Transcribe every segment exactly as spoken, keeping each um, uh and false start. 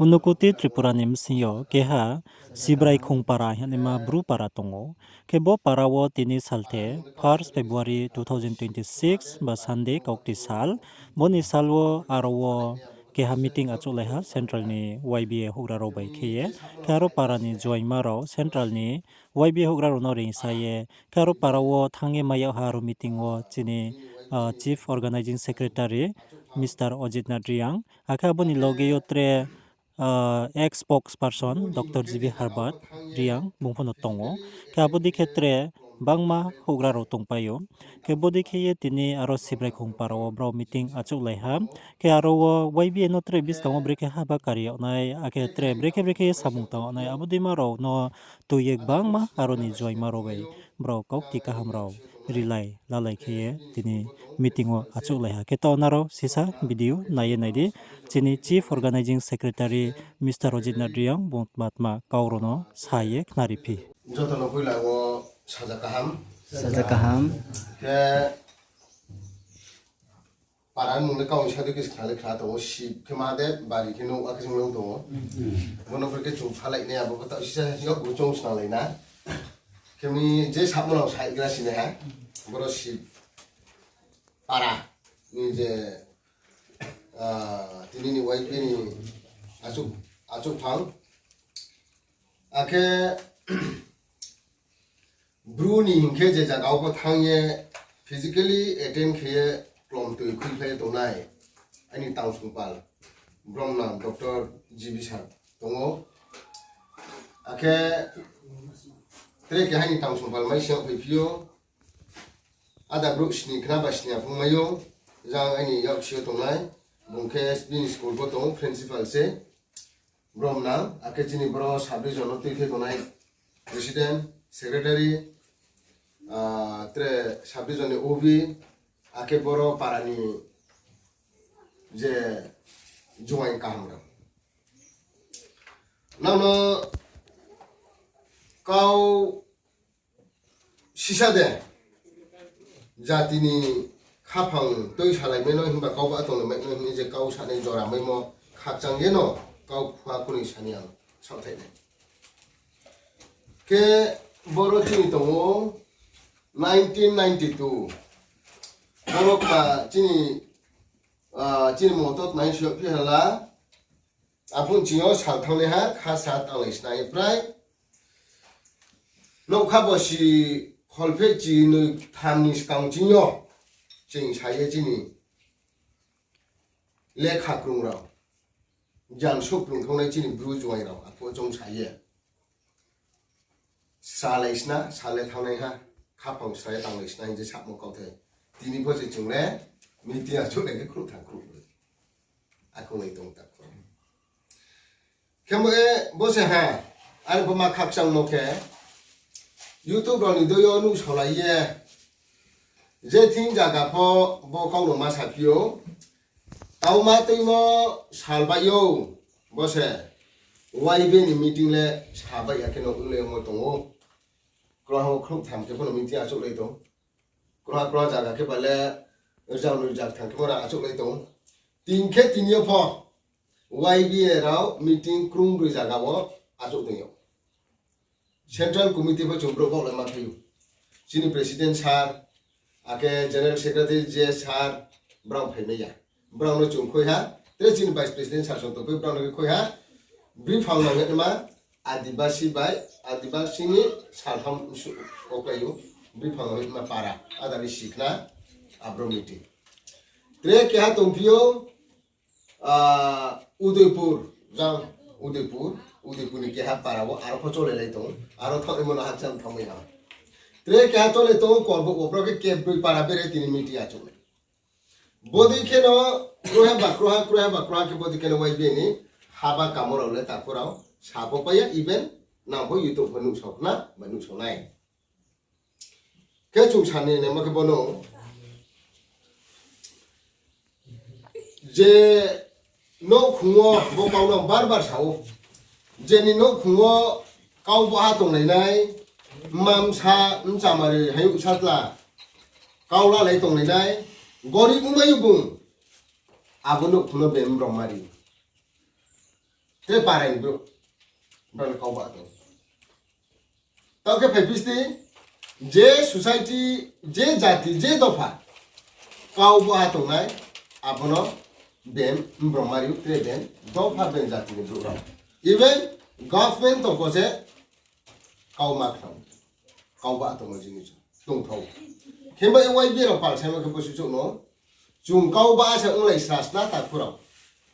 Unokoti Tripura ni bsing yo keha Sibrai Khong para hingnaima Bru para tong ou. Khe bo para wo tini salthe first February two thousand twenty six ba Sunday, kaukti sal. Bo ni sal wo aro wo keha meeting achouhlai ha central ni Y B A houhgra rao bai khe ye. Khe aro para ni joaingma rao central ni Y B A houhgra rao no reingsa ye. Khe aro para wo thanng ye mai yag ha aro meeting wo chini Chief Organizing Secretary Mister Ajit Nath Reang. Akhe abo ni loge yo tre ex spokesperson Doctor G B Harbert Reang bung pho no tong ou. Khe abo dei khe tre bangma houhgra rao tongpai ou. Khe bo dei khe ye tini aro Sibrai Khong para wo brao meeting achouhlai ha. Khe aro wo Y B A no tre buskang wo brekhe haba kari yag nai, akhe tre brekhe brekhe ye samung tang yag nai, abo deima rao no tui ye gbangma aro ni joaingma rao bai brao kaukti kaham rao rilai lalai khe ye tini meeting wo achouhlai ha. Khe taoh nrao sisa video nai ye nai di, chini Chief Organizing Secretary Mister Ajit Nath Reang bung tma tma kau rao no sa ye khnariphi. Joto no poila wo saja kaham. Saja kaham. Khe para ni mung le kau ni sa de khe khna le khna tong ou, sip khe ma de, bari khe nouh, akhe chung le tong ou. Bo no khe chung phalai nai, abo pho taoh sisa sisa bo chung snanglai na. Khe mi je samo no saigra sini ha, boro sip para ni je, tini ni Y B A ni achouh, achouhphang. Akhe Bru ni hing khe je zaga wo pho thanng ye physically attend khe ye klomtoi khuiphlai ye tongnai aini tangsongpal, bromnang Doctor G B sir tong ou. Akhe tre keha aini tangsongpal mai sing yo phaiphi ou. Ada brouh sni khna ba sni aphung mai ou, jang aini yaksi yo tongnai, bung khe bini school pho tong ou, principal se. Bromnang, akhe chini boro sub division no tuikhe tongnai president, secretary, tre sub division ni O B, akhe boro para ni je juaing kaham rao. Nang no kau sisa de, jati ni khaphang tui salai mai no himba kau ba tong mai no hing ye je kau sanai jora maimo khakchang ye no kau khua khunoi sani ang saohthai nai. Khe boro chini tong ou nineteen ninety two. Boro kma chini, chini moto tnai siyaphi hala. Aphung ching yo sal thangnaiha kha sa tanglai sna ye prai. Nougkha bosi kholphehchi noi tham ni skang ching yo ching sa ye chini lekha krung rao, gyan souhplung thanngnai chini bru juaing rao aphuh choung sa ye sralai sna, sal le thanngnaiha, khaphang sra ye tanglai sna hing je samo kauthai. Tini pho se chung le meeting achouh nai khe khruh thang khruh broi. Akhonglai tong takhu. Khe bo se ha, are bo ma khakchangmo khe, YouTube rao ni dei yo nuhsaolai ye, je thing zaga pho bo kau no ma saphi ou, tauma tuimo sal bai ou, bo se Y B A ni meeting le sa bai ya khe no onglai yagmo tong ou. Kroha wo khrouh tham khe pho no meeting achouhlai tong. Kroha kroha zaga khe ba le rzang noi zag thang khe pho no achouhlai tong. Tini khe tini yo pho Y B A rao meeting krung broi zaga wo achouh tong ou. Central committee pho chung brouh baohlai ma phai ou. Chini president sir, akhe general secretary je sir, brao phai mai ya. Brao no chung khoi ha, tre chini vice president sir song tongpai, brao no khe khoi ha. Briphang nang hima, Adibasi bai, Adibasi ni saltham su-, koklai ou. Briphang nang hima para, ada ni sikhna, abro meeting. Tre keha tongphi ou, Udaipur, jang Udaipur, Udaipur ni keha para wo aro pho cholelai tong, aro thanngnaimo no hakchang thanngmai ha. Tre keha chole tong, Kolbok wo bro khe kebroi para bere tini meeting achouh nai. Bodei khe no, kroha ba kroha, kroha ba kroha khe bodei khe no Y B A ni haba kamo rao le takhu rao, sa pho pai ya, even nang pho YouTube pho nuhsao khna, ba nuhsao nai. Khe chung sani naimo khe bono je nouhkhong wo bo kau no bar bar sa ou. Je ni nouhkhong wo kau baha tonglai nai, mma bsa, bchamari, hayouh satla, kau lalai tonglai nai, gorib ongmai ou bung, abo nouhkhong no be mrom mari. Te parai ni brouh, brao le kau ba tong. Tao khe phai phi sdi, je society, je jati, je dopha, kau ba tongnai, abo no ben, bromari tre ben, dopha ben jati ni brouh rao. Even government tong pho se kau ma khnang, kau ba tongmo jinis tongthou. Khe ba Y B A rao pal saimo khe bo suchouh no, chung kau ba se onglai sra sna takhu rao.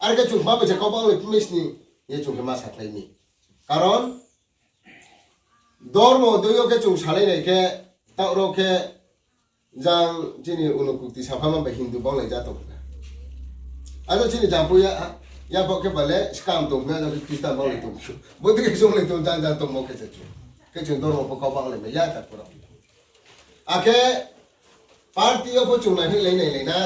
Are khe chung ma bai se kau ba onglai phi mai sni, ye chung khe ma sakhlai mi. Karon, dormo dei yo khe chung salai nai khe, taoh rao khe, jang chini Unokoti sapha ma bai Hindu banglai ja tong kha. Ado chini Jampui ya, ya bo khe ba le skam tong na, ado khe Christian banglai tong. Bo dei khe chung lai tong, jang jang tongmo khe se chung. Khe chung dormo pho kau banglai mai ya takhu rao. Akhe party yo pho chung nai hing lai nai lai na.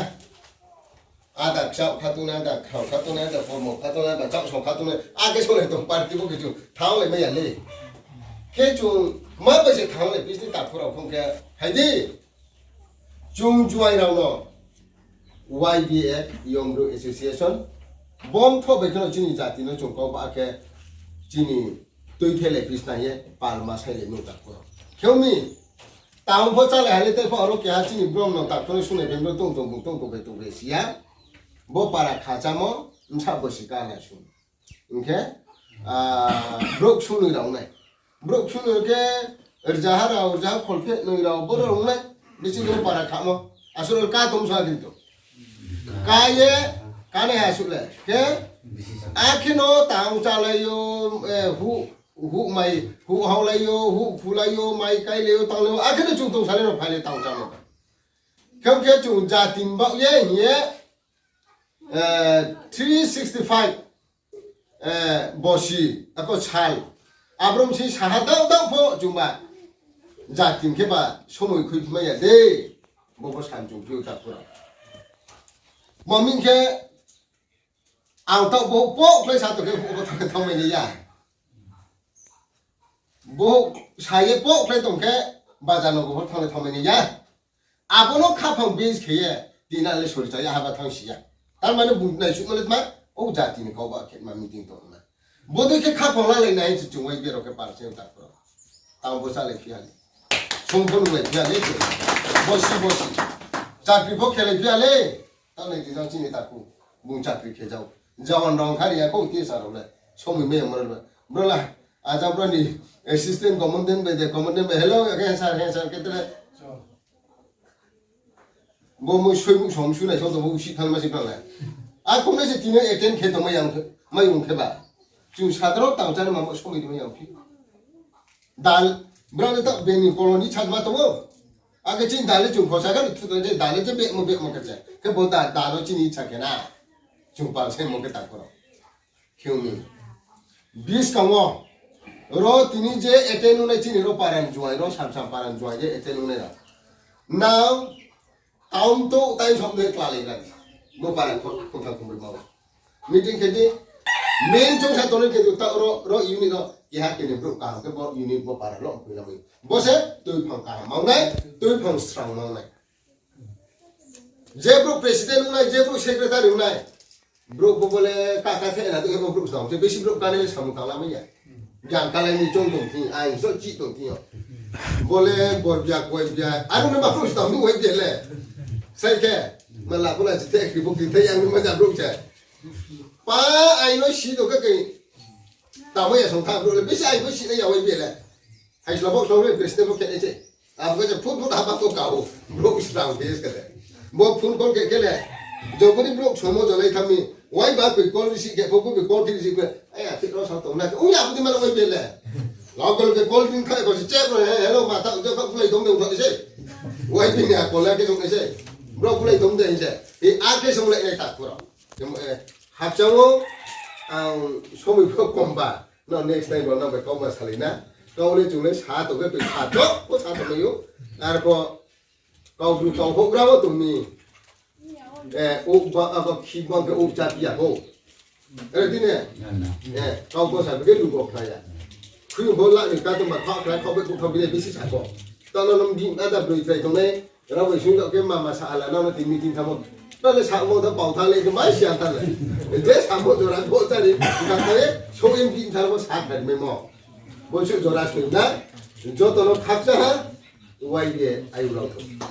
Ada kchaoh kha tongnai, ada khao kha tongnai, ada kormo kha tongnai, ada chaohsong kha tongnai, akhe songlai tong party bo khe chung thanng lai mai ya le. Khe chung ma bai se thanng lai phi sni takhu rao phung khe, phai di. Chung juai rao no Y B A, Young Bru Association, bomtho bai khe no chini jati no chung kau ba khe chini tuithe lai phi sna ye palma sai lai nung takhu rao. Khe ong mi, tang pho chálai ha le tei pho aro keha chini brom no takhu no sunai phi bro tong tong bung tong tong bai tong bai si ya. Bo para khachamo, bsa bosi ka nai sung. Hing khe, ah, brouh ksunoi rao nai. Brouh ksunoi khe, rzaha rao, rzaha kholphehnoi rao, boro rao nai. Bisi no para khamo. Asuh rao ka tong sa kintu. Ka ye, ka nai asuh le. Khe, akhe no tang chálai yo, eh, huh, huh mai, huh haolai yo, huh khulai yo, mai kailai yo, tanglai yo, akhe no chung tong salai no phailai tang chámo. Khe khe chung jati ni baoh ye hing ye, eh, three sixty five, eh, bosi, ako sal. Abrom si saha dao dao pho chungba. Jati khe ba somoi khui phumai ya de. Bo pho san chung phiu takhu rao. Maming khe ang taoh bo pho khlai sa tong khe bo thanng khe thanngmai nai ya. Bo sa ye pho khlai tong khe bajar no bo pho thanng le thanngmai nai ya. Abo no khaphang base khe ye, tina le sori cha ya haba thanng si ya. Tar mane bung naisuhmo le tma, o jati ni kau ba khe ma meeting tong na. Bodei khe khaphang lalai nai se chung wai berao khe par se takhu rao. Tang bo chálai phi ya le. Song pho nunglai phi ya le. Bosi bosi. Chakri pho khelai phi ya le. Tang nai ti jang chini takhu. Bung chakri khe jao. Jawan rao khari ya kho ti sa rao le. Somoi mai ya moro le. Bro la. Aja bro ni assistant commandant bai de commandant bai. Hello, again sir, again sir, khe tre. Bo mo soi bu som sunai so to bo si thang ma si thang le. A kong nai se tini attend khe tong mai yang khe, mai ong khe ba. Chung sadaro tang chani ma bo somoi di mai yang phi. Dal, brao le ta beni colony chat ma tong o. Akhe chini dal le chung khosa kha ni thu tong je dal le je bemo bemo khe se. Khe bo da, dal no chini icha khe na. Chung pal se mo khe takhu rao. Khe ong mi. Buskang wo. Ro tini je attend ong nai chini ro paran juai, ro samsam paran juai je attend ong nai rao. Nang, taum to tai som de klalai na. Bo paran kho, kho thang khumri ma. Meeting khe di, main chung sa tongnai khe di, ta ro, ro unit ro, keha khe ni brouh kaham khe bo unit bo para lo, khui lamai. Bo se, tuiphang kaham maonai, tuiphang srang maonai. Je brouh president ong nai, je brouh secretary ong nai. Brouh bo bo le ka ka the na, to bo brouh srang, je besi brouh ka nai le samung tang lamai ya. Jang kalai ni chong tong thing, ai so chi tong thing yo. Bo le bor bia, koi bia, aro no ma brouh srang ni wai bia le. Sai khe, ma la ko la chi the, kri bo kri the, yang ni ma ja brouh che. Pa, ai no si do khe khe. Tamo ya song tha brouh le, bisi ai bo si ya wai bia le. Hai sla bo song le, president bo khe nai se. Abo khe phut phut haba to ka o. Brouh srang khe se khe de. Bo phone call khe khe le. Jobori brouh somo jolai thami. Wai ba koi call receive khe, bo koi call khe receive khe. Ai, a, thik ro sa tong na. Ong ya, abo di ma wai bia le. Lok lok khe call ring kha, ko si check ro, he, hello, ma ta, jo ka bulai dong de, ong se. Wai bia ni a call khe jong se. Brouh bulai dong de, se. E, a khe song le nai takhu rao. Em, eh, hapchang o, ang somoi pho kom ba, no next time bo no bai kauma salai na. Kau le chung le sa tong khe tui sa tong, ko sa tong mai ou. Arpho, kau bru kau houhgra wo tong mi. Eh, ou ba, abo khi bang khe ou cha phi ya ho. Eh, tini. Eh, kau ko sa khe lu ko khlai ya. Khui bo la ni ka tong ba kha khlai, kau be ko kha bini bisi sa ko. Ta no nom di, ada broi trai tong nai. Rao bai sung khe mama sa ala nang no tini tin thamo. Nang le samo tha pau tha le, khe mai sia tha le. Je samo jora bo tha le, ka tha le. Thouh ye bini thar bo sa phai maimo. Bo se jora soi na. Joto no khakchang ha. Uai ye ayu rao thou.